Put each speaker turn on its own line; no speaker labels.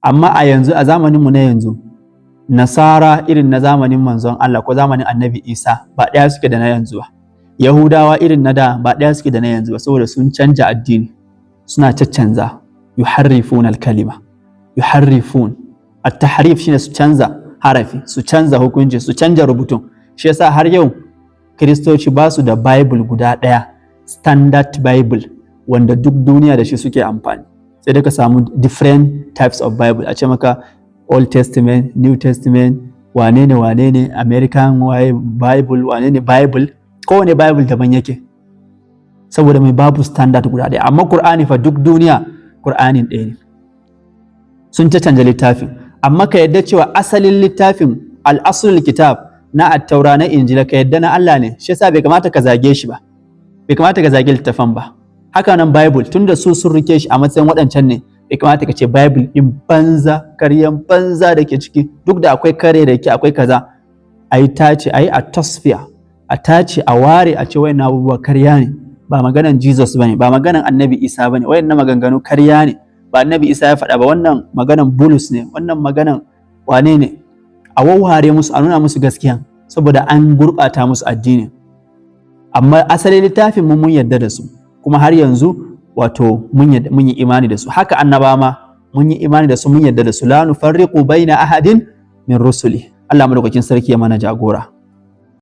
Amma a yanzu, a zamaninmu na yanzu, Nasara irin na zamanin manzon Allah ko zamanin Annabi Isa ba ɗaya suke da na yanzu ba. Yahudawa irin na da ba ɗaya suke da na yanzu ba, saboda sun canja addini, suna caccanza. Yuharrifun al-kalima, yuharrifun at-tahrif shine su canza harafi, su canza hukunci, su canja rubutun. Shi yasa har yau Kiristoci ba su da Bible guda ɗaya, standard Bible, wanda duk duniya da shi suke amfani. Sai dai ka samu different types of Bible, a ce maka Old Testament, New Testament, wane ne, wane ne, American waye Bible, wane ne Bible. Kowane Bible daban yake, saboda mai babu standard guda ɗaya. Amma Qur'ani fa, duk duniya Qur'anin ɗaya ne. Sun ta canja littafin, amma ka yadda cewa asalin littafin, al-aslul kitab na Attaura, na Injila, ka yadda na Allah ne. Shi yasa bai kamata ka zage shi ba, bai kamata ka zage littafan ba. Haka nan Bible, tunda su sun rike shi a matsayin waɗancan ne, bai kamata ka ce Bible ɗin banza, karyan banza da ke ciki. Duk da akwai kare da ke akwai kaza, a yi tace, a yi a tasfiya, a tace, a ware, a ce wayannan abubuwa karya ne, ba maganan Jesus bane, ba maganan Annabi Isa bane, wayannan maganganu karya ne, ba Annabi Isa ya faɗa ba, wannan maganan Bulus ne, wannan maganan wane ne. A wawware musu, a nuna musu gaskiya, saboda an gurɓata musu addini. Amma asalin littafin mu mun yarda da su, kuma har yanzu wato mun yi imani da su. Haka annaba ma mun yi imani da su, mun yarda da su. La nufarriqu baina ahadin min rusuli. Allah madaukakin sarki ya mana jagora.